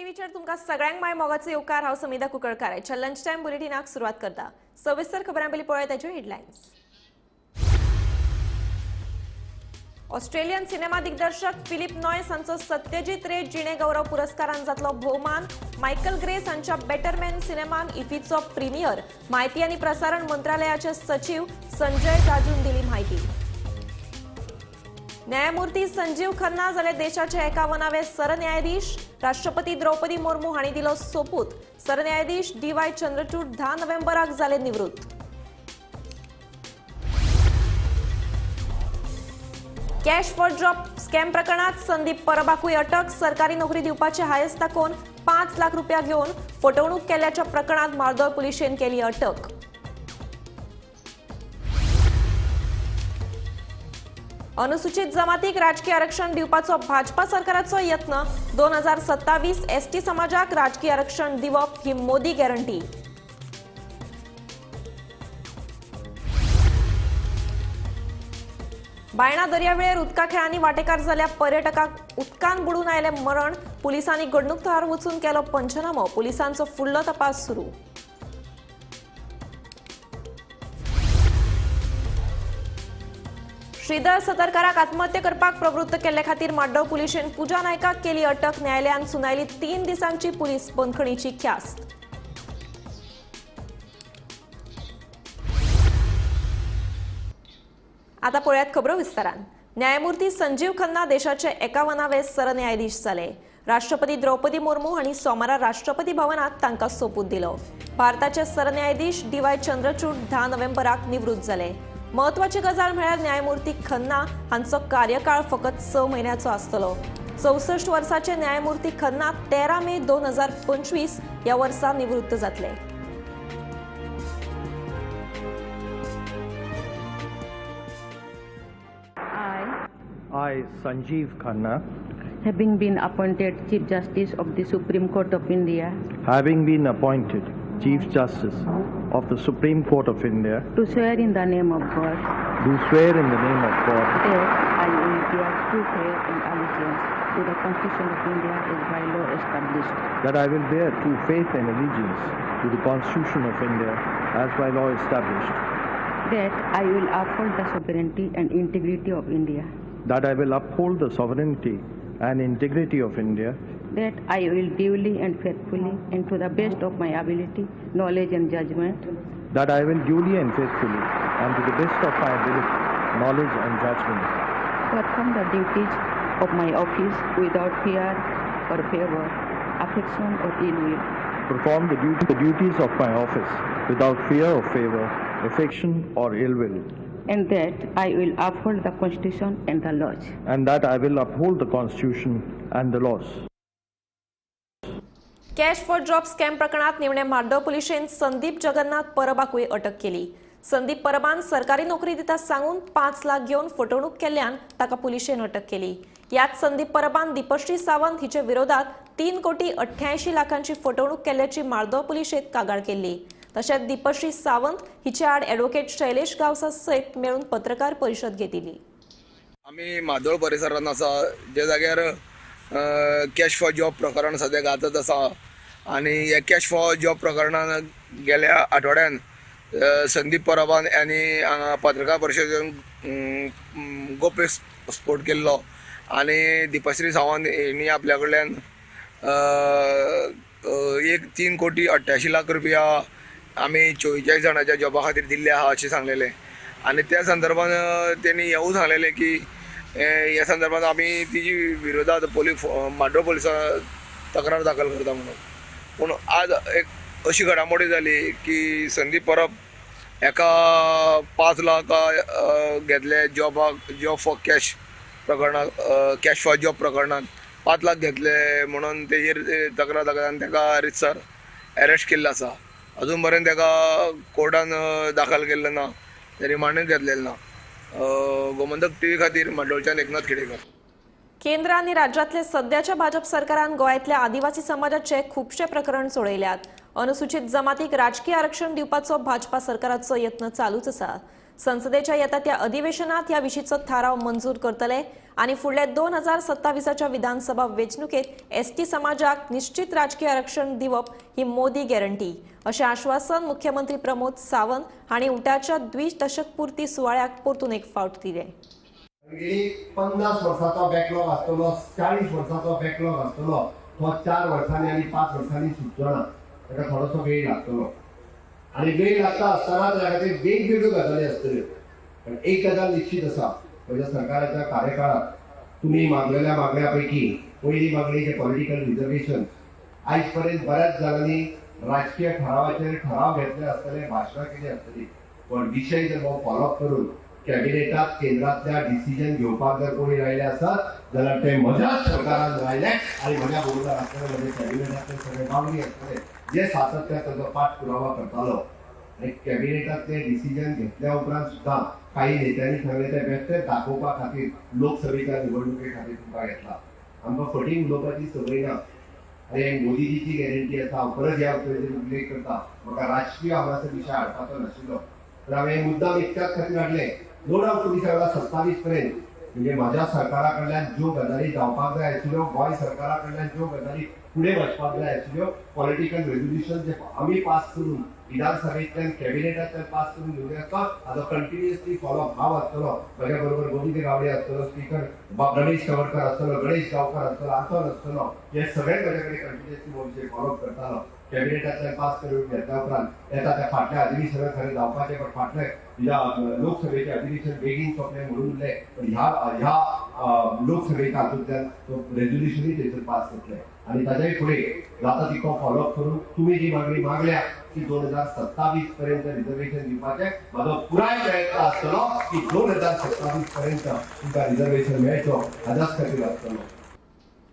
टीव्हीचेर तुमकां सगळ्यांक माय मोगाचो येवकार. हांव समिधा कुंकळकार. आयच्या लंच टायम बुलेटिनाक सुरवात करता. सविस्तर खबरां पयलीं पळोवया ताच्यो हेडलायन्स. ऑस्ट्रेलियन सिनेमा दिग्दर्शक फिलिप नॉयस हांचो सत्यजीत रे जिणे गौरव पुरस्कारान जातलो भोवमान. मायकल ग्रेस हांच्या बेटरमॅन सिनेमान इफीचो प्रीमियर. माहिती आनी प्रसारण मंत्रालयाचे सचिव संजय जाजून दिली माहिती. न्यायमूर्ती संजीव खन्ना जाले देशाचे 51वे सरन्यायाधीश. राष्ट्रपती द्रौपदी मुर्मू हांणी दिलो सोपूत. सरन्यायाधीश डी.वाय. चंद्रचूड 10 नोव्हेंबराक जाले निवृत्त. कॅश फॉर जॉब स्कॅम प्रकरणात संदीप परबाकूय अटक. सरकारी नोकरी दिवपाचे हायस दाखोवन 5 लाख रुपया घेवन फटवणूक केल्ल्याच्या प्रकरणात मार्दोळ पुलिशेन केली अटक. अनुसूचित जमातीक राजकीय आरक्षण दिवपाचो भाजपा सरकाराचो यत्न. 2027 एसटी समाजाक राजकीय आरक्षण दिवप ही मोदी गॅरंटी. बायणा दर्यावेळेर उदका खेळांनी वाटेकार जाल्ल्या पर्यटकाक उदकान बुडून आयले मरण. पुलिसांनी घडणूक थळार वचून केलो पंचनामो. पुलिसांचो फुडलो तपास सुरू. श्रीधर सतरकाराक आत्महत्या करपाक प्रवृत्त केल्ले खातीर माड्डोळ पुलिशेन पूजा नायकाक केली अटक. न्यायालयान सुनायली 3 दिसांची पुलीस बंदखणीची ख्यास्त. आता पळयात खबरो विस्तारान. न्यायमूर्ती संजीव खन्ना देशाचे 51वे सरन्यायाधीश जाले. राष्ट्रपती द्रौपदी मुर्मू हांणी सोमारा राष्ट्रपती भवनात तांकां सोपूत दिलो. भारताचे सरन्यायाधीश डी.वाय. चंद्रचूड 10 नोव्हेंबराक निवृत्त जाले. म्हत्वाची गजाल म्हळ्यार न्यायमूर्ती खन्ना हांचो कार्यकाळ फकत 6 म्हयन्याचो आसतलो. 64 वर्साचे न्यायमूर्ती खन्ना 13 मे 2025 ह्या वर्सा निवृत्त जातले. I, Sanjeev Khanna, having been appointed Chief Justice of the Supreme Court of India, having been appointed Chief Justice of the Supreme Court of India, do swear in the name of God, do swear in the name of God, that I will bear true faith and allegiance to the Constitution of India as by law established, that I will bear true faith and allegiance to the Constitution of India as by law established, that I will uphold the sovereignty and integrity of India, that I will uphold the sovereignty and integrity of India, that I will duly and faithfully and to the best of my ability, knowledge and judgment, that I will duly and faithfully and to the best of my ability, knowledge and judgment, perform the duties of my office without fear or favor, affection or ill will, perform the duties of my office without fear or favor, affection or ill will, and that I will uphold the Constitution and the laws. and that I will uphold the Constitution and the laws. Cash for job scam प्रकरणात निमणे माड्डोळ पुलिशेन संदीप जगन्नाथ परबाकूय अटक केली. संदीप परबान सरकारी नोकरी दिता सांगून 5 लाख घेवन फटवणूक केल्ल्यान ताका पुलिशेन अटक केली. यात संदीप परबान दीपश्री सावंत हिचे विरोधात 3,88 कोटी फटवणूक केल्ल्याची मार्दोळ पुलिशेत कागाळ केल्ली. तशेंच दीपश्री सावंत हिचे आड ॲडव्होकेट शैलेश गावसा सयत मेळून पत्रकार परिशद घेतिल्ली. आमी मादोळ परिसरान आसा, जे जाग्यार कॅश फॉर जॉब प्रकरण सद्या गाजत आसा आनी ह्या कॅश फॉर जॉब प्रकरणान गेल्या आठवड्यान संदीप परबान आनी हांगा पत्रकार परिशदेन गोप्य स्फोट केल्लो आनी दीपश्री सावंत हिणी आपल्या कडल्यान 3,88 कोटी रुपया आमी 44 जाणांच्या जॉबा खातीर दिल्ले आहा अशें सांगलेलें आनी त्या संदर्भान तेणी हेवूय सांगलेलें की ह्या संदर्भात आमी तिजी विरोधात माड्डोळ पुलिसां तक्रार दाखल करता म्हणून. पूण आज एक अशी घडामोडी जाली की संदीप परब एका 5 लाख घेतले जॉबाक, जॉब फॉर कॅश प्रकरणात, कॅश फॉर जॉब प्रकरणात 5 लाख घेतले म्हणून तेजेर तक्रार दाखल आनी तेका रितसर एरेस्ट केल्लो आसा. अजून पर्यंत तेका कोर्टान दाखल केल्लें ना, रिमांडूय घेतलेलें ना. गोमंतक टीव्ही खातीर माड्डोळच्यान एकनाथ खेडेकर. केंद्र आनी राज्यातले सध्याच्या भाजप सरकारान गोंयांतल्या आदिवासी समाजाचे खुबशे प्रकरण सोडयल्यात. अनुसूचित जमातीक राजकीय आरक्षण दिवपाचो भाजपा सरकाराचो यत्न चालूच आसा. संसदेच्या येता त्या अधिवेशनात ह्या विशींचो थाराव मंजूर करतले. आनी फुडल्या 2027च्या विधानसभा वेंचणुकेत एसटी समाजाक निश्चित राजकीय आरक्षण दिवप ही मोदी गॅरंटी अशें आश्वासन मुख्यमंत्री प्रमोद सावंत हांणी उटाच्या द्विदशकपूर्ती सुवाळ्याक परतून एक फावट दिलें. 50 वर्साचो बॅकलॉग आसतलो, 40 वर्साचो बॅकलॉग आसतलो, तो 4 वर्सांनी आनी 5 वर्सांनी सुटचो ना, ताका थोडोसो वेळ लागतलो. आनी वेळ लागता आसतना त्या खातीर वेगवेगळ्यो गजाली आसतल्यो. पण एक गजाल निश्चित आसा, म्हज्या सरकाराच्या कार्यकाळात तुमी मागलेल्या मागण्या पैकी पयली मागणी जे पॉलिटिकल रिजर्वेशन, आयज पर्यंत बऱ्याच जाणांनी राजकीय ठरावाचेर ठराव घेतले आसतले, भाशणां केली आसतली, पण विशय जर हो फॉलोअप करून कॅबिनेटात केंद्रातल्या डिसिजन घेवपाक जर कोणी राहिले आसत जाल्यार ते म्हज्याच सरकारान राहिले आनी म्हज्या बरोबर आसतले, म्हजे कॅबिनेटांतले सगळे वांगडी आसतले जे सातत्यान ताचो पाठपुरावा करतालो. आनी कॅबिनेटांतले डिसिजन घेतल्या उपरांत सुद्दां काही नेत्यांनी सांगलें ते बेश्टेच दाखोवपा खातीर लोकसभेच्या निवडणुके खातीर तुमकां घेतला. आमकां फटींग उलोवपाची संवय ना. आनी मोदीजीची गॅरंटी आसा. हांव परत ह्या उतराचेर उल्लेख करता, म्हाका राजकीय हांगासर विशय हाडपाचो नाशिल्लो, तर हांवें मुद्दाम इतक्याच खातीर हाडलें. नो डावट तुमी सांगला 27 पर्यंत म्हणजे म्हज्या सरकारा कडल्यान ज्यो गजाली जावपाक जाय आशिल्ल्यो, गोंय सरकारा कडल्यान ज्यो गजाली फुडें वचपाक जाय आशिल्ल्यो, पॉलिटिकल रेजोल्युशन जे आमी पास करून विधानसभेंतल्यान कॅबिनेटांतल्यान पास करून घेवचे आसता, हाजो कंटिन्युअसली फॉलोअप हांव आसतलो, म्हज्या बरोबर गोविंद गावडे आसतलो, स्पीकर गणेश तवडकर आसतलो, गणेश गांवकर आसतलो, आंतोन आसतलो, हे सगळे म्हज्या कडेन कंटिन्युअसली हो विशय फॉलोअप करतालो. कॅबिनेटांतल्यान पास करून घेतल्या उपरांत येता त्या फाटल्या अधिवेशनात खरें जावपाचें, पण फाटल्या लोकसभेचें अधिवेशन बेगीन सोंपलें म्हणून उरलें, पण ह्या ह्या लोकसभेच्या हातूंतल्यान तो रेजोल्युशनूय थंयसर पास जातलें. आनी ताच्याय फुडें जाता तितको फॉलोअप करून तुमी जी मागणी मागल्या ती 2027 पर्यंत रिजर्वेशन दिवपाचें म्हाजो पुराय प्रयत्न आसतलो की 2027 पर्यंत तुमकां रिजर्वेशन मेळचो हाज्याच खातीर आसतलो.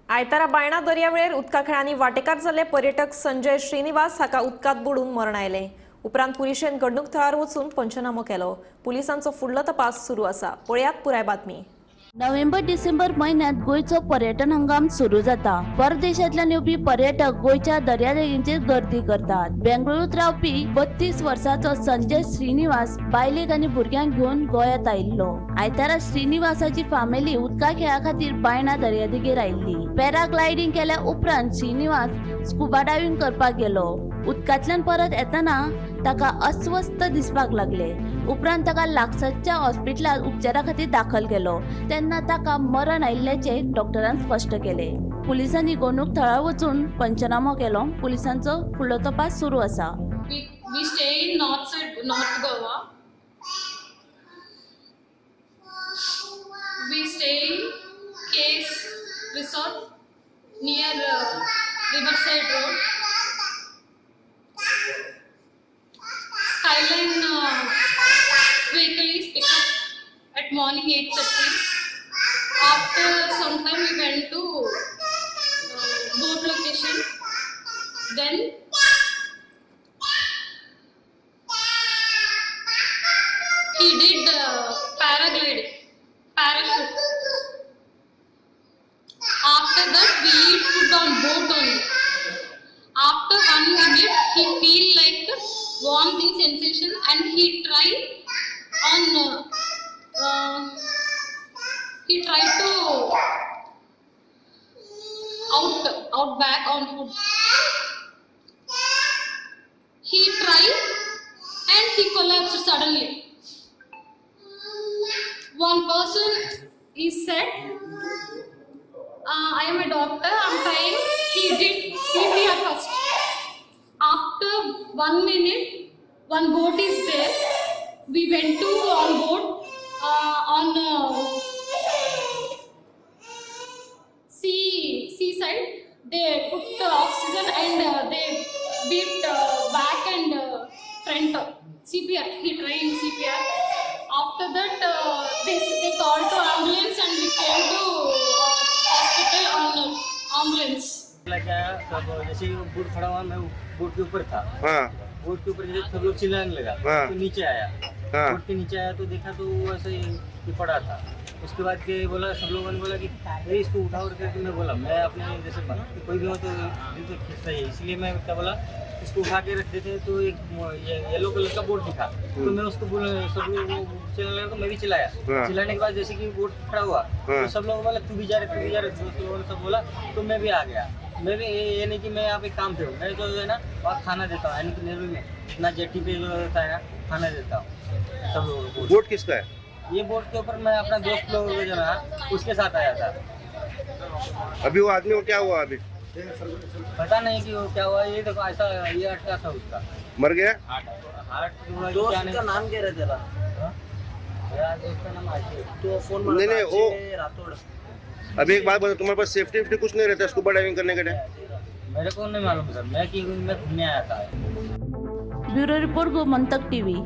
आयतारा बायणा दर्यावेळेर उदका खेळांनी वाटेकार जाल्ले पर्यटक संजय श्रीनिवास हाका उदकांत बुडून मरण आयलें. उपरांत पुलिशेन घडणूक थळार वचून पंचनामो केलो. पुलिसांचो फुडलो तपास सुरू आसा. पळयात पुराय बातमी. नोव्हेंबर डिसेंबर म्हयन्यांत गोंयचो पर्यटन हंगाम सुरू जाता. परदेशांतल्यान येवपी पर्यटक गोंयच्या दर्यादेगेंचेर गर्दी करतात. बेंगळुरूंत रावपी 32 वर्सांचो संजय श्रीनिवास बायलेक आनी भुरग्यांक घेवन गोंयांत आयिल्लो. आयतारा श्रीनिवासाची फॅमिली उदका खेळा खातीर बायणा दर्यादेगेर आयिल्ली. पॅराग्लायडींग केल्या उपरांत श्रीनिवास स्कुबा डायव्हिंग करपाक गेलो. उदकांतल्यान परत येतना ताका अस्वस्थ दिसपाक लागले. उपरांत ताका लागसारच्या हॉस्पिटलांत उपचारा खातीर दाखल केलो. तेन्ना ताका मरण आयिल्ल्याचें डॉक्टरान स्पश्ट केलें. पुलिसांनी घडणूक थळार वचून पंचनामो केलो. पुलिसांचो फुडलो तपास सुरू आसा. We stay in north side, North Goa. We stay in Case Resort near Riverside Road. Skyline vehicle is picked up at morning 8:30. After some time we went to boat location. Then he did paragliding, parachute. After that we eat food on boat only. After 1 minute he feel like vomiting sensation and he try on he tried to out back on food. He tried and he collapsed suddenly. One person is said, I am a doctor, I am trying. He did CPR first. After 1 minute, one boat is there. We went to on boat on seaside. They put the oxygen and they beat back and front. CPR. He tried CPR. After that, they called to ambulance and we came to hospital on ambulance. सब जैसे बोट खड़ा हुआ, मैं बोट K ऊपर था। हाँ। बोट K ऊपर जैसे सब लोग चिल्लाने लगा। हाँ। तो नीचे आया। हाँ। बोट के नीचे आया तो देखा तो वो ऐसे ही पड़ा था। उसके बाद के बोला, सब लोगों ने बोला कि अरे इसको उठाओ करके। मैं बोला, मैं अपने जैसे कोई भी हो तो दिल तो खींचता ही है, इसलिए मैं क्या बोला उसको उठा के रख देते हैं, तो एक येलो कलर का बोर्ड दिखा, तो मैं उसको बोला, सब लोग चलाने लगा तो मैं भी चलाया। चलाने के बाद जैसे कि बोर्ड खड़ा हुआ तो सब लोगों बोला तू भी जा रहे, तू भी जा रहे, दोस्त लोगों ने सब बोला तो मैं भी आ गया। मैं भी ये नहीं कि मैं यहाँ पे काम पे हूँ, मैं जो है ना वहाँ खाना देता हूँ, यानी कि नेहरू में ना जेटी पे जो होता है ना खाना देता हूँ सब लोगों को। बोट किसका है? ये बोर्ड के ऊपर मैं अपना दोस्त लोगों को जो है उसके साथ आया था। अभी वो आदमी को क्या हुआ? अभी पता नहीं कि वो क्या हुआ। ये देखो ऐसा ये अटका था उसका, मर गया। हार्ट दोस्त का नाम क्या रहता था? मेरा दोस्त का नाम आशीष। तो फोन नहीं नहीं वो राठौड़। अभी एक बात बताओ, तुम्हारे पास सेफ्टी वेफ्टी कुछ नहीं रहता स्कूबा डाइविंग करने के टाइम? मेरे को नहीं मालूम सर, मैं कि मैं घूमने आया था। Bureau report, Gomantak TV.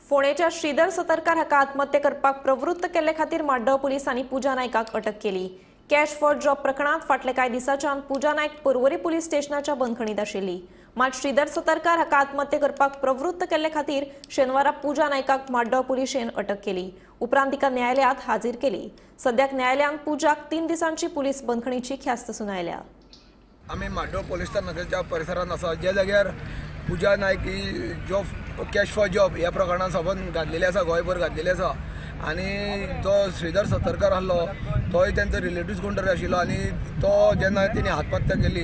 फोंडेच्या Shridhar Satarkar हाका आत्महत्या करपाक प्रवृत्त केल्ले खातीर माड्डळ पुलिसांनी पूजा नायकाक अटक केली। कॅश फॉर जॉब प्रकरणांत फाटले कांय दिसांच्यान पूजा नायक पर्वरी पुलीस स्टेशनाच्या बंदखणीत आशिल्ली। मात श्रीधर सतरकार हाका आत्महत्या करपाक प्रवृत्त केल्ले खातीर शेनवारा पूजा नायकाक माड्डळ पुलिशेन अटक केली। उपरांत तिका न्यायालयात हाजीर केली। सद्याक न्यायालयान पूजाक 3 दिसांची पुलीस बंदखणीची ख्यास्त सुनायल्या। आमी माड्डळ पोलीस स्थानकाच्या परिसरांत आसा, ज्या जाग्यार पूजा नायक ही जॉब कॅश फॉर जॉब ह्या प्रकरणान सबंद घातलेली आसा, गोंयभर घातलेली आसा। आनी जो श्रीधर सतरकर आसलो तोय तेंचो रिलेटिव्स कोण तरी आशिल्लो आनी तो जेन्ना तेणी आत्महत्या केली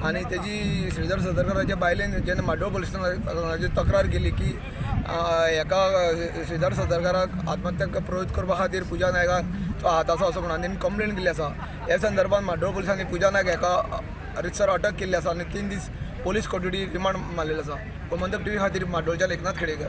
आनी तेजी श्रीधर सतरकराच्या बायलेन जेन्ना माड्डळ पोलीस स्थानकाचेर तक्रार केली की हेका श्रीधर सतरकराक आत्महत्या प्रवृत्त करपा खातीर पूजा नायकाक तो हात आसा असो म्हणून तेणी कंप्लेन केल्ली आसा। ह्या संदर्भात माड्डळ पोलिसांनी पूजा नायक हेका रितसर अटक केल्ली आसा आनी 3 दीस पोलीस कोठडी रिमांड मारलेलो आसा। गोमंतक टीव्ही खातीर माड्डोळच्या लेखनाथ खेडेकर।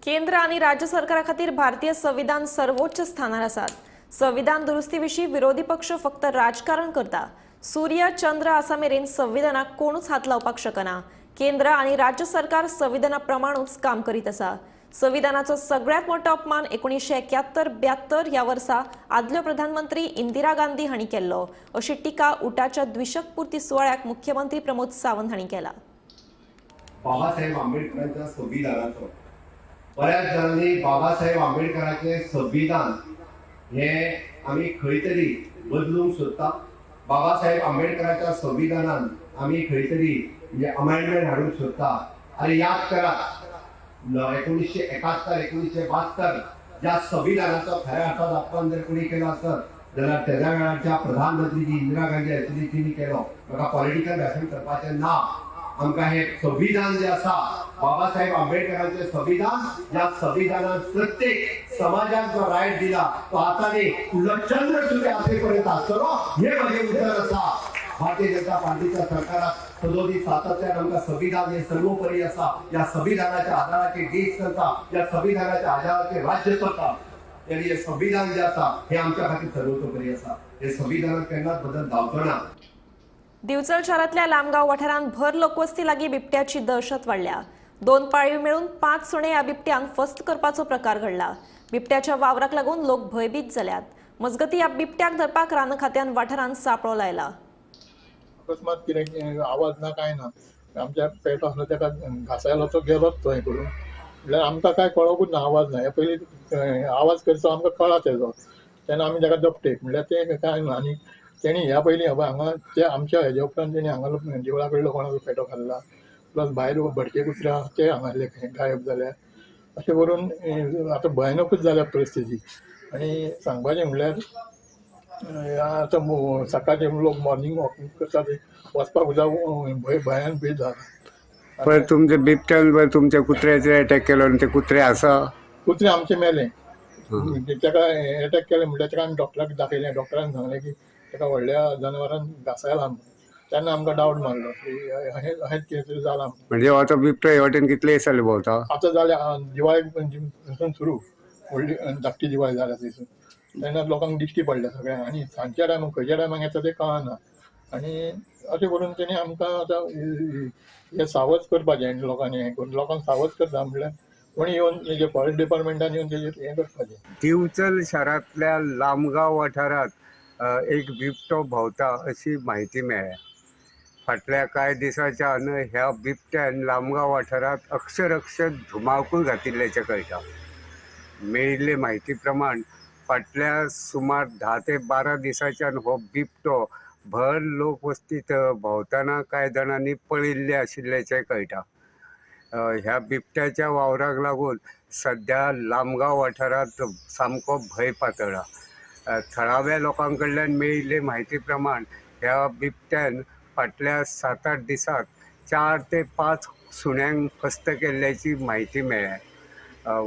केंद्र आनी राज्य सरकारा खातीर भारतीय संविधान सर्वोच्च स्थानार आसात। संविधान दुरुस्ती विशीं विरोधी पक्ष फक्त राजकारण करता। सूर्य चंद्र आसा मेरेन संविधानाक कोणूच हात लावपाक शकना। केंद्र आनी राज्य सरकार संविधाना प्रमाणूच काम करीत आसा। संविधानाचो सगळ्यांत मोठो अपमान 1971-72 ह्या वर्सा आदल्यो प्रधानमंत्री इंदिरा गांधी हांणी केल्लो अशी टिका उटाच्या द्विशतपूर्ती सुवाळ्याक मुख्यमंत्री प्रमोद सावंत हांणी केला। बाबासाहेब आंबेडकरांच्या संविधानाचो बऱ्याच जाणांनी बाबासाहेब आंबेडकरांचे संविधान हे आमी खंय तरी बदलूंक सोदता। बाबासाहेब आंबेडकरांच्या संविधानान आमी खंय तरी म्हणजे अमेंडमेंट हाडूंक सोदता। आनी याद करात, 1971 1972 ज्या संविधानाचो खऱ्या अर्थान अपमान जर कोणी केलो आसत जाल्यार तेज्या वेळारच्या प्रधानमंत्री जी इंदिरा गांधी आशिल्ली तिणी केलो। म्हाका पॉलिटिकल भाशण करपाचें ना। आमकां हें संविधान जें आसा बाबासाहेब आंबेडकरांचें संविधान, ह्या संविधानान प्रत्येक समाजाक जो रायट दिला तो आतां न्ही फुडलो चंद्र सूर्य आसे पर्यंत आसतलो हें म्हजें उतर आसा। भारतीय जनता पार्टीच्या सरकारात सदोदीत सातत्यान आमकां संविधान हे सर्वोपरी आसा। ह्या संविधानाच्या आधाराचेर देश चलता, ह्या संविधानाच्या आधाराचेर राज्य चलता आनी हें संविधान जें आसा हें आमच्या खातीर सर्वोपरी आसा। हे संविधानात केन्नाच बदल जावचो ना। दिवचल शारांतल्या लामगांव वाठारांत भर लोकवस्ती लागीं बिबट्याची दहशत वाडल्या। 2 पाळीव मेळून 5 सुणे ह्या बिबट्यान फस्त करपाचो प्रकार घडला। बिबट्याच्या वावराक लागून लोक भंयभीत जाल्यात। मजगतीं ह्या बिबट्याक धरपाक रान खात्यान वाठारांत सापळो लायला। अकस्मात कितें आवाज ना कांय ना, आमच्या पेटो आसलो ताका घासायलो तो गेलोच तो हें करून, म्हणल्यार आमकां कांय कळोकूच ना, आवाज ना। हे पयलीं आवाज करचो आमकां कळा तेजो, तेन्ना आमी ताका दपटेक म्हणल्यार तें कांय ना। आनी तेणी ह्या पयलीं हांगा ते आमच्या हेज्या उपरांत तेणी हांगा देवळा कडलो कोणाचो पेटो खाल्ला, प्लस भायर भटके कुत्रे आसा ते हांगासरले गायब जाल्या। अशें करून आतां भयानकूच जाल्या परिस्थिती। आनी सांगपाचें म्हणल्यार आतां सकाळचे लोक मॉर्निंग वॉकिंग करता ते वचपाक सुद्दां भंय भयान भीत जाला। पण तुमच्या बिबट्यान पण तुमच्या कुत्र्याचेर अटॅक केलो आनी ते कुत्रे आसा? कुत्रे आमचे मेले, ताका अटॅक केले म्हणल्यार ताका आमी डॉक्टराक दाखयलें। डॉक्टरान सांगलें की ताका व्हडल्या जनावरान घासायला, तेन्ना आमकां डावट मारलो की अशेंच कितें तरी जालां। म्हणजे आतां बिबटो हे वाटेन कितले दीस जाले भोंवता? आतां जाले दिवाळे पासून सुरू, व्हडली धाकटी दिवाळी जाल्या थंयसून तेन्ना लोकांक दिश्टी पडल्या सगळ्यांक। आनी सांजच्या टायमाक खंयच्या टायमाक येता तें कळना। आनी अशें करून तेणी आमकां आतां हें सावध करपाचें लोकांनी, हें करून लोकांक सावध करता म्हणल्यार कोणी येवन तेजे फॉरेस्ट डिपार्टमेंटान येवन तेजेर हें करपाचें। दिवचल शारांतल्या लामगांव वाठारांत एक बिबटो भोंवता अशी म्हायती मेळ्ळ्या। फाटल्या कांय दिसांच्यान ह्या बिबट्यान लामगांव वाठारांत अक्षरअक्षर धुमाकूळ घातिल्ल्याचें कळटा। मेळिल्ले म्हायती प्रमाण फाटल्या सुमार 10 ते 12 दिसांच्यान हो बिबटो भर लोकवस्तीत भोंवतना कांय जाणांनी पळयल्ले आशिल्ल्याचें कळटा. ह्या बिबट्याच्या वावराक लागून सद्या लामगांव वाठारांत सामको भंय पातळ्ळा. थळाव्या लोकां कडल्यान मेळिल्ले म्हायती प्रमाण ह्या बिबट्यान फाटल्या 7-8 दिसांत 4 ते 5 सुण्यांक फस्त केल्ल्याची म्हायती मेळ्ळ्या.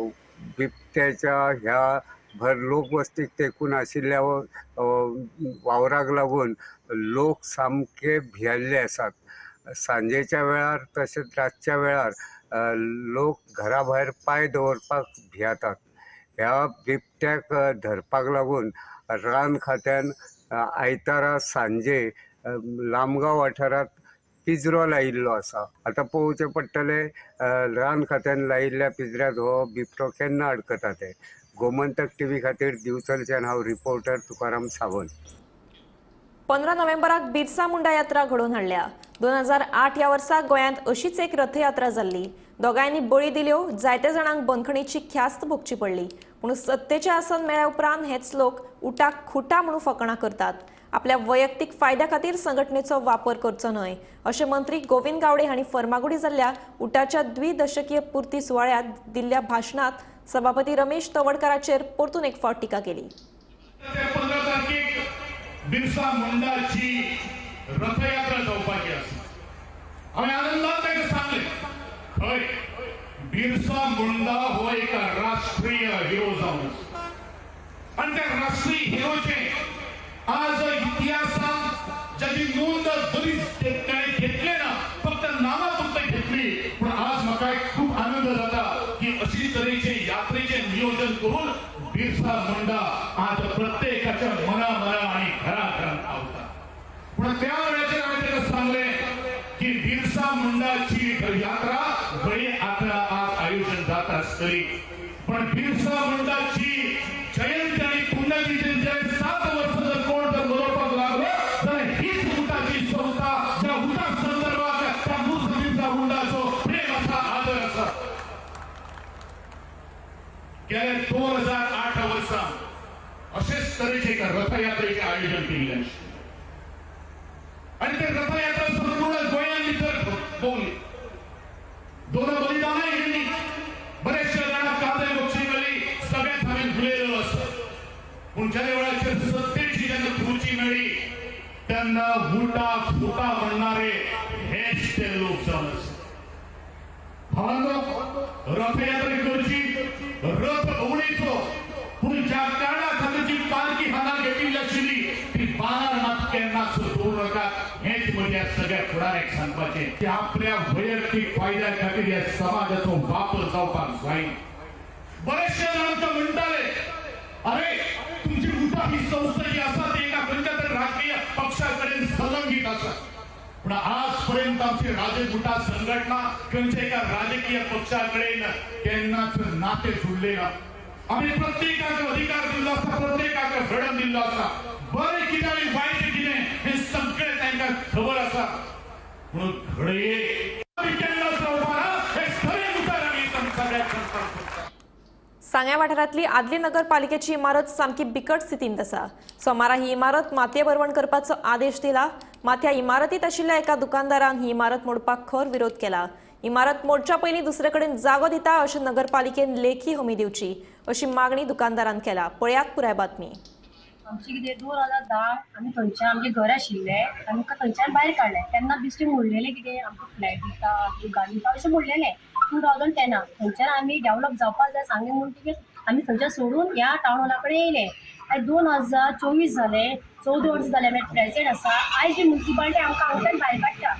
बिबट्याच्या ह्या भर लोकवस्तीक तेकून आशिल्ल्या वावराक लागून लोक सामके भियेल्ले आसात. सांजेच्या वेळार तशेंच रातच्या वेळार लोक घरा भायर पांय दवरपाक भियेतात. ह्या बिबट्याक धरपाक लागून रान खात्यान आयतारा सांजे लामगांव वाठारांत पिंजरो लायिल्लो आसा. आतां पळोवचें पडटलें रान खात्यान लायिल्ल्या पिंजऱ्यांत हो बिबटो केन्ना अडकता तें. गोमंतक टीव्ही खातीर दिवचलच्यान हांव रिपोर्टर तुकाराम सावंत. 15 नोव्हेंबराक बिरसा मुंडा यात्रा घडोवन हाडल्या. 2008 ह्या वर्सा गोंयांत अशीच एक रथयात्रा जाल्ली. दोगांयनी बळी दिल्यो, जायते जाणांक बंदखणीची ख्यास्त भोगची पडली. पूण सत्तेचें आसन मेळ्ळ्या उपरांत हेच लोक उटाक खुटा म्हणून फकाणां करतात. आपल्या वैयक्तीक फायद्या खातीर संघटनेचो वापर करचो न्हय अशें मंत्री गोविंद गावडे हांणी फर्मागुडी जाल्ल्या उटाच्या द्विदशकीय पुर्ती सुवाळ्यांत दिल्ल्या भाशणांत सभापती रमेश तवडकाराचेर परतून एक फावट टिका केली. 15 तारखेक बिरसा मुंडाची रथयात्रा जावपाची आसा. हांवें आनंदान ताका सांगलें, खंय बिरसा मुंडा हो एक राष्ट्रीय हिरो जावन आसा आनी त्या राष्ट्रीय हिरोचे आज इतिहासात ज्याची नोंद बरीच ताणें घेतले ना, फक्त नांवां फक्त घेतली. पूण आज म्हाका खूब आनंद जाता की अशी तरेचे यात्रेचे नियोजन करून बिरसा मुंडा आज प्रत्येकाच्या मना मना आणि घरा घरात पावता. पूण त्या वेळाचेर हांवें ताका सांगलें की बिरसा मुंडाची यात्रा घडये आतां आज आयोजन जाता आसतली, पण बिरसा मुंडाची जयंती आणि पुण्यतिथी 7 वर्सां जर कोण जर मनोवपाक लागलो जाल्यार हीच उटाची संस्था ज्या उटा संदर्भात त्या बिरसा मुंडाचो प्रेम आसा, आदर आसा. गेल्या 2008 वर्सां अशेच तरेचे एका रथयात्रेचें आयोजन केल्लें आनी ते रथयात्रा संपूर्ण गोंयांत भितर भोंवली. दोन बलिदानाय गेली, बरेचशे जाणांक कादय बक्षी मेळ्ळी, सगळ्यांत हांवें भुलयलेलो आसा. पूण ज्या वेळाचेर सत्तेची जेन्ना खुर्ची मेळ्ळी तेन्ना उटा फुटा म्हणणारे हेच ते लोक जावन आसा. भावांनो, रथयात्रा करची, रथ भोंवणेचो, पूण ज्या कारणां खातीर जी पालखी हांगा घेतिल्ली आशिल्ली ती बार मात केन्नाच दवरूं नाका. हेच म्हज्या सगळ्या फुडाऱ्यांक सांगपाचें की आपल्या वैयक्तीक फायद्या खातीर ह्या समाजाचो वापर जावपाक जायना. बरेचशे जाण आमकां म्हणटाले, अरे तुमची उटा ही संस्था जी आसा ती एका खंयच्या तरी राजकीय पक्षा कडेन संलग्नीत आसा. पूण आजपर्यंत आमची राजक उटा संघटना खंयच्या एका राजकीय पक्षा कडेन केन्नाच नाते जुडले ना. आमी प्रत्येकाक अधिकार दिल्लो आसा, प्रत्येकाक फ्रिडम दिल्लो आसा. बरें कितें आनी वायट कितें हें सगळें तांकां खबर आसा. म्हणून घडये आमी केन्नाच रावपाना हे खरें मुखार आमी सगळ्याक सांगपाक सोदता. सांग्या वाठारांतली आदली नगरपालिकेची इमारत सामकी बिकट स्थितींत आसा. सोमारा ही इमारत मातये भरवण करपाचो आदेश दिला. मात ह्या इमारतीत आशिल्ल्या एका दुकानदारान ही इमारत मोडपाक खर विरोध केला. इमारत मोडच्या पयलीं दुसरे कडेन जागो दिता अशें नगरपालिकेन लेखी हमी दिवची अशी मागणी दुकानदारान केला. पळयात पुराय बातमी. आमची कितें 2010 आमी थंयच्यान आमचें घर आशिल्लें, आमकां थंयच्यान भायर काडलें. तेन्ना बेश्टें म्हणलेलें कितें आमकां फ्लॅट दिता, दुकान दिता अशें म्हणलेलें. 2010 थंयच्यान आमी डेवलप जावपाक जाय सांगलें म्हणटकीर आमी थंयच्यान सोडून ह्या टावन हॉला कडेन येयले. आयज 2024 जालें, 14 वर्सां जालें आमी प्रेजेंट आसा. आयज ही मुन्सिपालिटी आमकां हांगच्यान भायर काडटा.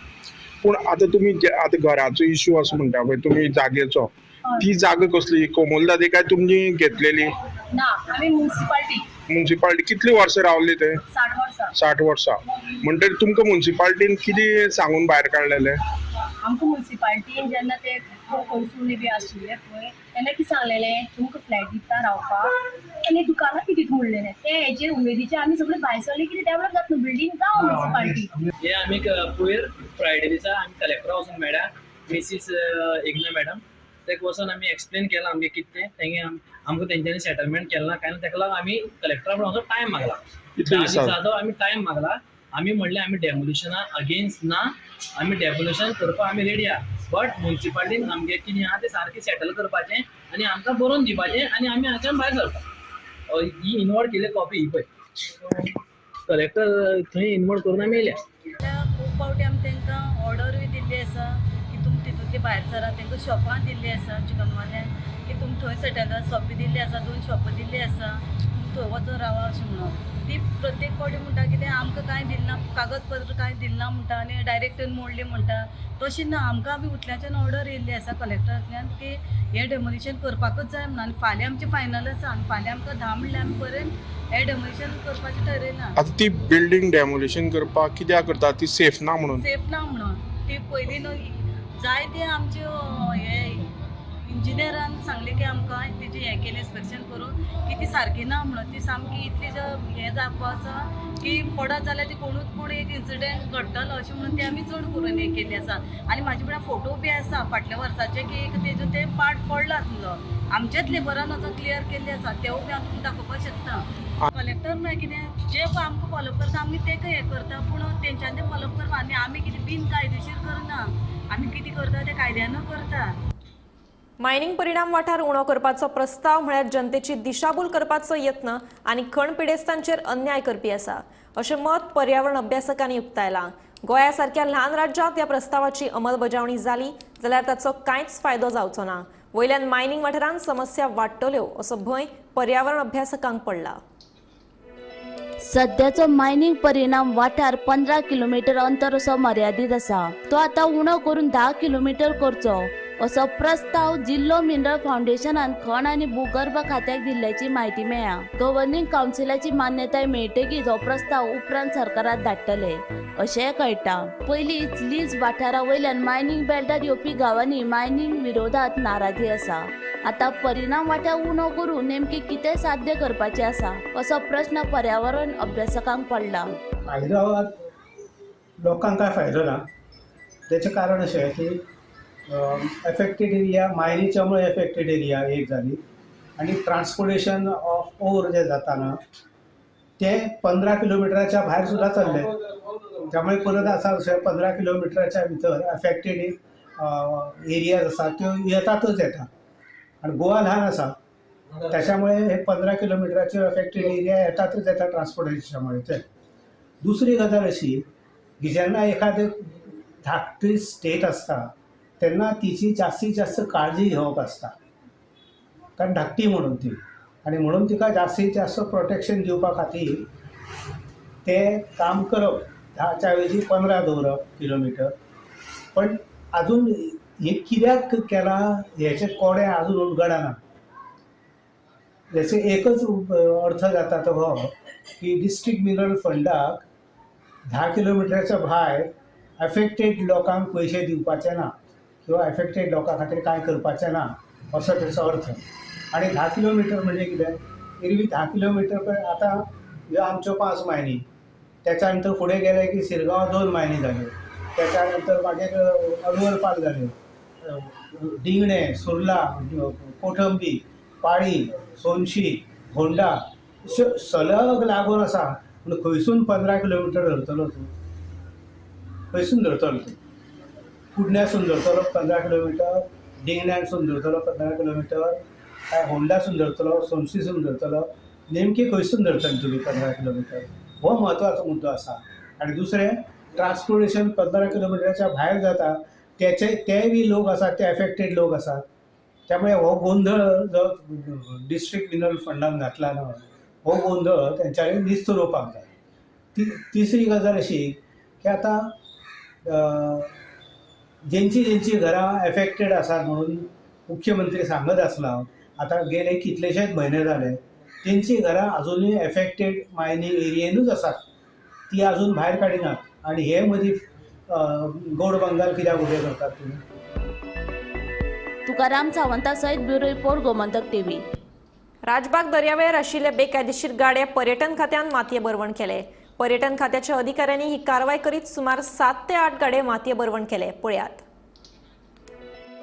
पूण आतां तुमी आतां घराचो इश्यू आसा म्हणटा पळय तुमी जागेचो, ती जागा कसली कोमोलदादी काय तुमची घेतलेली? ना, आमी मुन्सिपालिटी. मुन्सिपालिटी कितली वर्सां रावली ते? 60 वर्सां. 60 वर्सां. म्हणटकीर तुमकां मुन्सिपालिटीन कितें सांगून भायर काडलेलें? आमकां मुन्सिपालिटीन जेन्ना ते कौन्सिल बी आशिल्ले पळय तेन्ना कितें सांगलेलें, तुमकां फ्लॅट दिता रावपाक आनी दुकानां बी दिता म्हणलेलें. ते हेजेर उमेदीचे आमी सगळे भायर सरले कितें डेवलप जाता न्हू बिल्डींग जावं मुन्सिपालिटी. हे आमी पयर फ्रायडे दिसा आमी कलेक्टरा वचून मेळ्ळ्या मिसीस एकना मॅडम. ताका वचून आमी एक्सप्लेन केलां आमगें कितें तें. तेंगे आमकां तेंच्यांनी सेटलमेंट केलें ना काय ना, ताका लागून आमी कलेक्टरा कडेन वचून टायम मागला. 10 दिसाचो आमी टायम मागला. आमी म्हणलें आमी डेमोलिशना अगेन्स्ट ना, आमी डेमोलिशन करपाक आमी रेडी आहा, बट मुन्सिपालिटीन आमगे कितें आहा तें सारकें सेटल करपाचें आनी आमकां बरोवन दिवपाचें आनी आमी हांगाच्यान भायर सरपाक. ही इनवर्ड केल्ली कॉपी ही पळय कलेक्टर थंय इनवर्ड करून आमी येयल्या. खूब फावटी आमी तांकां ऑर्डरूय दिल्ली आसा की तुमी तितूंतली भायर सरा. तांकां शॉपां दिल्ली आसा चिकनवाल्यांक की तुमी थंय सेटल जाता, शॉपां दिल्ली आसा, 2 शॉपां दिल्ली आसा, तुमी थंय वचून रावा अशें म्हणून. ती प्रत्येक फावटी म्हणटा कितें आमकां कांय दिलें ना, कागदपत्र कांय दिलें ना म्हणटा आनी डायरेक्ट मोडली म्हणटा. तशें ना, आमकां बी उतल्याच्यान ऑर्डर येयल्ली आसा कलेक्टरांतल्यान की हें डेमोलिशन करपाकूच जाय म्हणून. आनी फाल्यां आमचें फायनल आसा आनी फाल्यां आमकां 10 म्हणल्यार आमी पर्यंत हें डेमोलिशन करपाचें ठरयलां. आतां ती बिल्डींग डेमोलिशन करपाक कित्याक करता? ती सेफ ना म्हणून. सेफ ना म्हणून ती पयलीं न्हू जायते आमच्यो हे इंजिनियरान सांगलें की आमकां तेजें हें केलें इन्स्पेक्शन करून की ती सारकी ना म्हणून. ती सामकी इतली हें जावपा आसा की पडत जाल्यार ती कोणूच कोण एक इन्सिडेंट घडटलो अशें म्हणून ती आमी चड करून हें केल्ली आसा. आनी म्हाजे कडेन फोटो बी आसा फाटल्या वर्साचे की एक तेजो ते पार्ट पडला आसलो, आमचेच लेबरान वचोन क्लियर केल्ले आसा, तेवूय बी हांव तुमकां दाखोवपाक शकता. कलेक्टर म्हळ्यार कितें जे पळय आमकां फॉलोअप करता आमी तेका हें करता, पूण तेंच्यांनी ते फॉलोअप करता आनी आमी कितें बिन कायदेशीर करना, आमी कितें करता तें कायद्यानू करता. मायनिंग परिणाम वाठार उणो करपाचो प्रस्ताव म्हळ्यार जनतेची दिशाभूल करपाचो यत्न आनी खण पिडेस्तांचेर अन्याय करपी आसा अशें मत पर्यावरण अभ्यासकांनी उक्तायलां. गोंया सारक्या ल्हान राज्यांत ह्या प्रस्तावाची अंमलबजावणी जाली जाल्यार ताचो कांयच फायदो जावचो ना. वयल्यान मायनिंग वाठारांत समस्या वाडटल्यो असो भंय पर्यावरण अभ्यासकांक पडला. सद्याचो मायनिंग परिणाम वाठार 15 किलोमीटर अंतर असो मर्यादीत आसा, तो आतां उणो करून 10 किलोमीटर करचो असो प्रस्ताव जिल्लो मिनरल फावंडेशनान खण आनी भूगर्भ खात्याक दिल्ल्याची म्हायती मेळ्ळ्या. गव्हर्निंग कावन्सिलाची मान्यताय मेळटकीच हो प्रस्ताव उपरांत सरकारात धाडटले अशेंय कळटा. पयलींच लीज वाठारा वयल्यान मायनिंग बेल्टात येवपी गांवांनी मायनिंग विरोधात नाराजी आसा. आतां परिणाम वाठार उणो करून नेमकी कितें साध्य करपाचें आसा असो प्रस्न पर्यावरण अभ्यासकांक पडला. फायदो लोकांक काय फायदो ना, तेचें कारण अशें की एफेक्टेड एरिया मायनीच्यामुळे एफेक्टेड एरिया एक जाली आनी ट्रान्सपोर्टेशन ऑफ ओर जे जाता ना ते 15 किलोमिटराच्या भायर सुद्दां चल्ले, त्यामुळे परत आसा अशें 15 किलोमिटराच्या भितर एफेक्टेड एरियाज आसा त्यो येतातच येता आनी गोवा ल्हान आसा त्याच्यामुळे हे 15 किलोमिटराचे एफेक्टेड एरिया येतातच येता ट्रान्सपोर्टेशनामुळे. ते दुसरी गजाल अशी की जेन्ना एखादे धाकटी स्टेट आसता तेन्ना तिची जास्तीत जास्त काळजी घेवप आसता, कारण धाकटी म्हणून ती आनी म्हणून तिका जास्तीत जास्त प्रोटेक्शन दिवपा खातीर ते काम करप, 10च्या ऐवजी 15 दवरप किलोमिटर. पण अजून हे कित्याक केलां हेचें कोडें अजून उलगडना. हेचो एकच अर्थ जाता तो हो की डिस्ट्रिक्ट मिनरल फंडाक 10 किलोमिटराच्या भायर एफेक्टेड लोकांक पयशे दिवपाचे ना किंवा एफेक्टेड लोकां खातीर कांय करपाचें ना असो तेचो अर्थ. आनी 10 किलोमिटर म्हणजे कितें, एरवी 10 किलोमिटर आतां ह्यो आमच्यो 5 मायनी, त्याच्या नंतर फुडें गेले की शिरगांव 2 मायनी जाल्यो, त्याच्या नंतर मागीर अलवर जाल्यो, डिंगणे, सुर्ला, कोठंबी, पाळी, सोनशी, होंडा अश्यो सलग लागून आसा. पूण खंयसून 15 किलोमिटर धरतलो तूं, खंयसून धरतलो तूं? कुडण्यासून धरतलो 15 किलोमिटर, डिंगण्यासून धरतलो 15 किलोमिटर, काय होंडासून धरतलो, सोनशीसून धरतलो, नेमकी खंयसून धरतले तुमी 15 किलोमिटर? हो म्हत्वाचो मुद्दो आसा. आनी दुसरें ट्रान्सपोर्टेशन 15 किलोमिटराच्या भायर जाता तेचे ते बी लोक आसात ते एफेक्टेड लोक आसात, त्यामुळे हो गोंधळ जो डिस्ट्रिक्ट मिनरल फंडान घातला ना हो गोंधळ तेंच्यांनी निस्तरोवपाक जाय. तिसरी गजाल अशी की आतां जेंची जेंची घरां एफेक्टेड आसात म्हणून मुख्यमंत्री सांगत आसला, आतां गेले कितलेशेच म्हयने जाले तेंची घरां अजुनूय एफेक्टेड मायनींग एरियेनूच आसात, ती अजून भायर काडिनात. आनी हे मदीं गोड बंगाल कित्याक उबें करतात तुमी? तुकाराम सावंता सहित bureau report, Gomantak TV. Rajbag दर्यावेळेर आशिल्ले बेकायदेशीर गाडे पर्यटन खात्यान मातये भरवण केले. पर्यटन खात्याच्या अधिकाऱ्यांनी ही कारवाय करीत सुमार 7 ते 8 गाडे मातये भरवण केले. पळयात.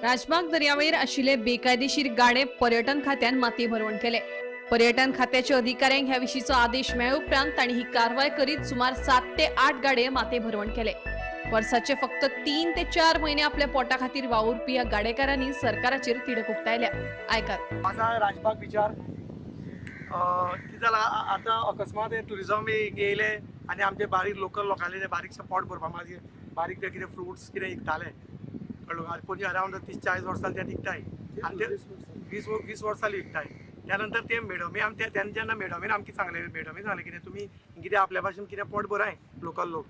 राजबाग दर्यावेळेर आशिल्ले बेकायदेशीर गाडे पर्यटन खात्यान मातये भरवण केले. पर्यटन खात्याच्या अधिकाऱ्यांक ह्या विशींचो आदेश मेळ्ळे उपरांत तांणी ही कारवाय करीत सुमार 7 ते 8 गाडे माते भरवण केले. वर्साचे फक्त 3 ते 4 महिने आपल्या पोटा खातीर वावुरपी ह्या गाडेकारांनी सरकाराचेर तिडक उक्तायल्या. आयकात. माझा राजबाग विचार कितें जाला आतां अकस्मात हे टुरिजम येयले आनी आमचे बारीक लोकल लोकांले ते बारीकशे पोट भरपा मागीर बारीक ते कितें फ्रुट्स कितें विकताले कळ्ळो पणजे अरावंड 30-40 वर्सां ते विकताय आनी ते 20 वर्सां विकताय. त्यानंतर ते मॅडमी आमचे तेन्ना जेन्ना मॅडमीन आमकां सांगलें, मॅडमीन सांगलें कितें तुमी कितें आपल्या भाशेन कितें पोट भराय लोकल लोक,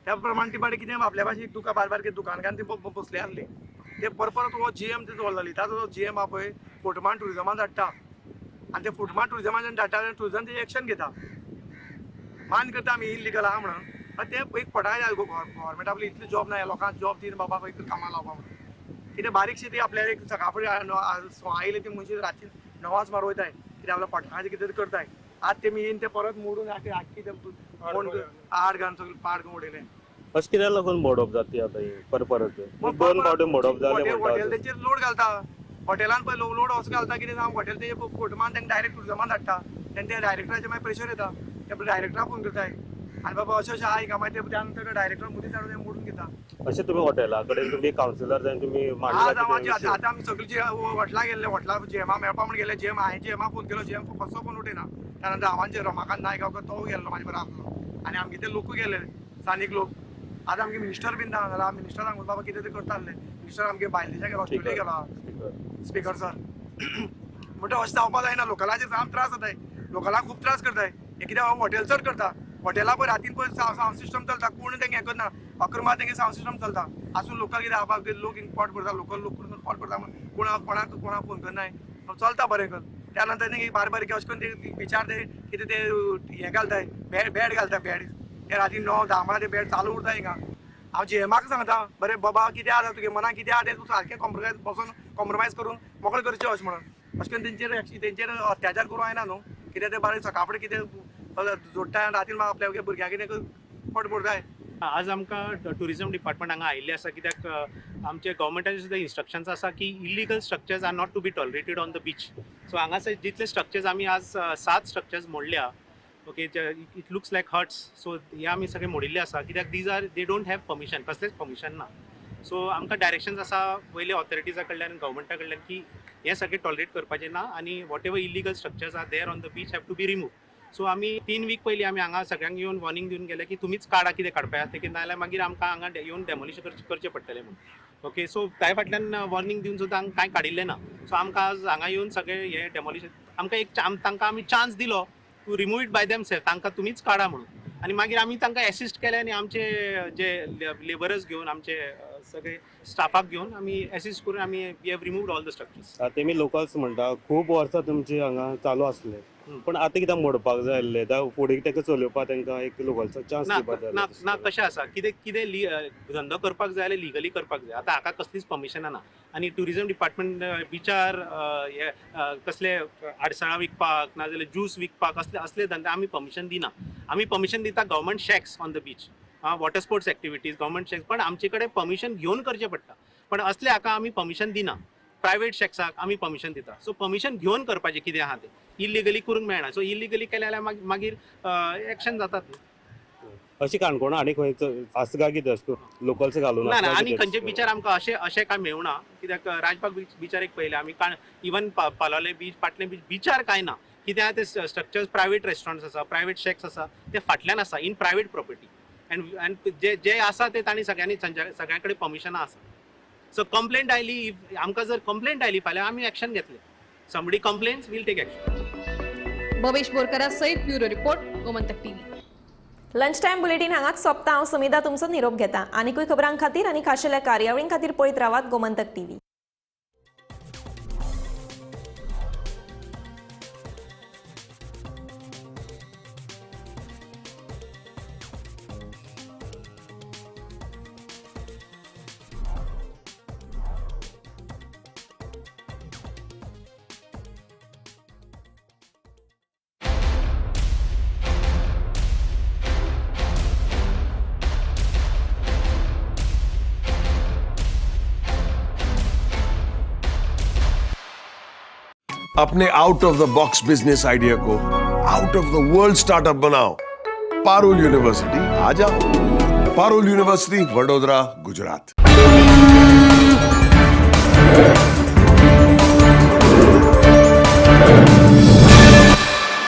त्या प्रमाणे ती बारी कितें आपल्या भाशेन दुकान बार बार दुकानकार ती बसले आसले ते परत परत हो जी एम दवरलेली. ताचो जी एम आहा पळय फोटमान टुरिजमान धाडटा आनी ते फोटमान टुरिजमान धाडटा टुरिजम ते एक्शन घेता, मान्य करता आमी इलिगल आहा म्हणून. ते एक पटाय गव्हर्मेंट आपली इतली जॉब ना लोकांक जॉब दिवन बाबा एक कामां लावपा म्हणून कितें बारीकशी ती आपल्या एक सकाळ फुडें सोळा येयले ती मनशां राती 9 सुमार वयताय कितें आपल्या पोटाचे कितें तरी करताय. आज ते येवन ते परत मोडून आख्खी आड घालून सगळें पाड करून उडयलें. अशें कित्याक लागून मोडप जाता आतां परत परत दोन फावटी मोडप जालें? हॉटेल तेंचेर लोड घालता, हॉटेलान पळय लोड असो घालता कितें सांग, हॉटेल तेजे फोटो मारून तांकां डायरेक्ट टुरिजमान धाडटा, तेन्ना ते डायरेक्टराचेर मागीर प्रेशर येता, ते डायरेक्टराक फोन करताय आनी बाबा अशें अशें आहा मागीर ते त्या नंतर डायरेक्टर मदीं धाडून मोडून घेता. अशें तुमी हॉटेला कडेन तुमी कावन्सिलर जावन तुमी आज आतां आमी सगळीं जी हॉटेलां गेल्ले, हॉटेलां जीएमा मेळपा म्हूण गेले, जीएम हांवें जीएमा फोन केलो, जीएम कसो फोन उठयना. त्यानंतर हांवें जे रमाकांत नायक तो गेल्लो म्हाजे बरोबर आसलो आनी आमगे ते लोकूय गेले स्थानीक लोक. आतां आमगे मिनिस्टर बीन ना जाल्यार मिनिस्टर सांगून बाबा कितें तरी करता आसले, मिनिस्टर आमगे भायले देशाक गेलो, ऑस्ट्रेलिया गेलो स्पिकर सर. म्हणटा अशें जावपा जायना, लोकलाचेर जाम त्रास जाताय, लोकलाक खूब त्रास करताय. हे कितें हॉटेल चड करता, हॉटेला पळय रातीन पळय सावंड सिस्टम चलता, कोण तेंगे हें करना, अक्रमात तेंगे सावंड सिस्टम चलता आसून लोकल कितें आपा लोक पोट भरता, लोकल लोक पोट भरता म्हणून कोणाक कोणाक कोणाक फोन करनाय, चलता बरें कर. त्या नंतर तेंगे बारीक बारीक अशें करून ते बिचार ते कितें ते हें घालताय, बेड घालता, बेड ते राती 9-10 म्हळ्यार ते बेड चालू उरता हिंगा. हांव जीएमाक सांगता बरें बाबा कितें आसा तुगे मनाक कितें आहा तें तूं सारकें कॉम्प्रोमायज बसून कॉम्प्रोमायज करून मोकळें करचें अशें म्हणून. अशें करून तेंचेर अत्याचार करूं जायना न्हू, कितें ते बारीक सकाळ फुडें कितें जोडटाय आनी रातीन आपल्या भुरग्यांक कितें पोट भरताय. आज आमकां टुरिजम डिपार्टमेंट हांगा आयिल्लें आसा कित्याक आमचे गव्हर्मेंटाचे सुद्दां इन्स्ट्रक्शन्स आसा की illegal structures are not to be tolerated on the beach. So हांगासर जितले स्ट्रक्चर्स आमी आज 7 structures मोडल्या, okay, it looks like huts, so हे आमी सगळे मोडिल्ले आसा कित्याक these are they don't have permission, कसलेच परमिशन ना. सो आमकां डायरेक्शन्स आसा वयले ऑथॉरिटीजा कडल्यान गव्हर्मेंटा कडल्यान की हें सगळें टॉलरेट करपाचें ना आनी whatever illegal structures are there on the beach have to be remove. So आमी 3 वीक पयलीं आमी हांगा सगळ्यांक येवन वॉर्निंग दिवन गेले की तुमीच काडा कितें काडपा आसा तें, नाजाल्यार मागीर आमकां हांगा येवन डेमोलिशन करचें पडटलें म्हणून. ओके, सो त्या फाटल्यान वॉर्निंग दिवन सुद्दां हांगा कांय काडिल्लें ना. सो आमकां आज हांगा येवन सगळें हें डेमोलिशन आमकां एक तांकां आमी चान्स दिलो to remove it by them self, तांकां तुमीच काडा म्हणून. आनी मागीर आमी तांकां एसिस्ट केलें आनी आमचे जे लेबरर्स घेवन आमचे सगळे स्टाफाक घेवन आमी एसिस्ट करून आमी we have removed all the structures. तेमी लोकल्स म्हणटा खूब वर्सां तुमची हांगा चालू आसले, पण आतां कित्याक मोडपाक जाय आसलें, फुडें ताका चलोवपाक तांकां एक लोकल्सचो चान्स दिवपाक जाय? ना, कशें आसा कितें कितें धंदो करपाक जाय जाल्यार लिगली करपाक जाय. आतां हाका कसलीच परमिशनां ना आनी ट्युरिजम डिपार्टमेंट बिचार हे कसले आडसरां विकपाक नाजाल्यार ज्यूस विकपाक असले असले धंदे आमी परमिशन दिना. आमी परमिशन दिता government shacks on the beach, water sports activities, government shacks, पण आमचे कडेन परमिशन घेवन करचें पडटा. पण असले हाका आमी परमिशन दिना, प्रायवेट शॅक्साक आमी परमिशन दिता. सो परमिशन घेवन करपाचें कितें आहा तें, इलिगली करूंक मेळना. सो इलिगली केलें जाल्यार मागीर एक्शन जातात. अशी काणकोणा आनी खंय आसा काय कितें अशें लोकल्स घालून? ना ना, आनी खंयचे बिचार आमकां अशें अशें कांय मेळना कित्याक राजबाग बीच बिचार एक पळयलें आमी, even Palolem beach, Patnem beach बिचार कांय ना. कितें आहा ते स्ट्रक्चर्स प्रायवेट रेस्टॉरंट्स आसा, प्रायवेट शॅक्स आसा, ते फाटल्यान आसा in private property and and जे जे आसा ते तांणी सगळ्यांनी सगळ्यां कडेन परमिशनां आसा. सो कंप्लेंट आयली, आमकां जर कंप्लेंट आयली फाल्यां आमी एक्शन घेतले. Somebody complains, we'll take action. Bhavesh बोरकरा सहित bureau report, Gomantak TV. Lunch time bulletin हांगाच सोंपता. हांव समिधा तुमचो निरोप घेता. आनीकूय खबरां खातीर आनी खाशेल्या कार्यावळीं खातीर पळयत रावात गोमंतक टीव्ही. अपने out of the box business idea को out of the world startup बनाओ। पारुल यूनिवर्सिटी आ जाओ। पारुल यूनिवर्सिटी, वडोदरा, गुजरात।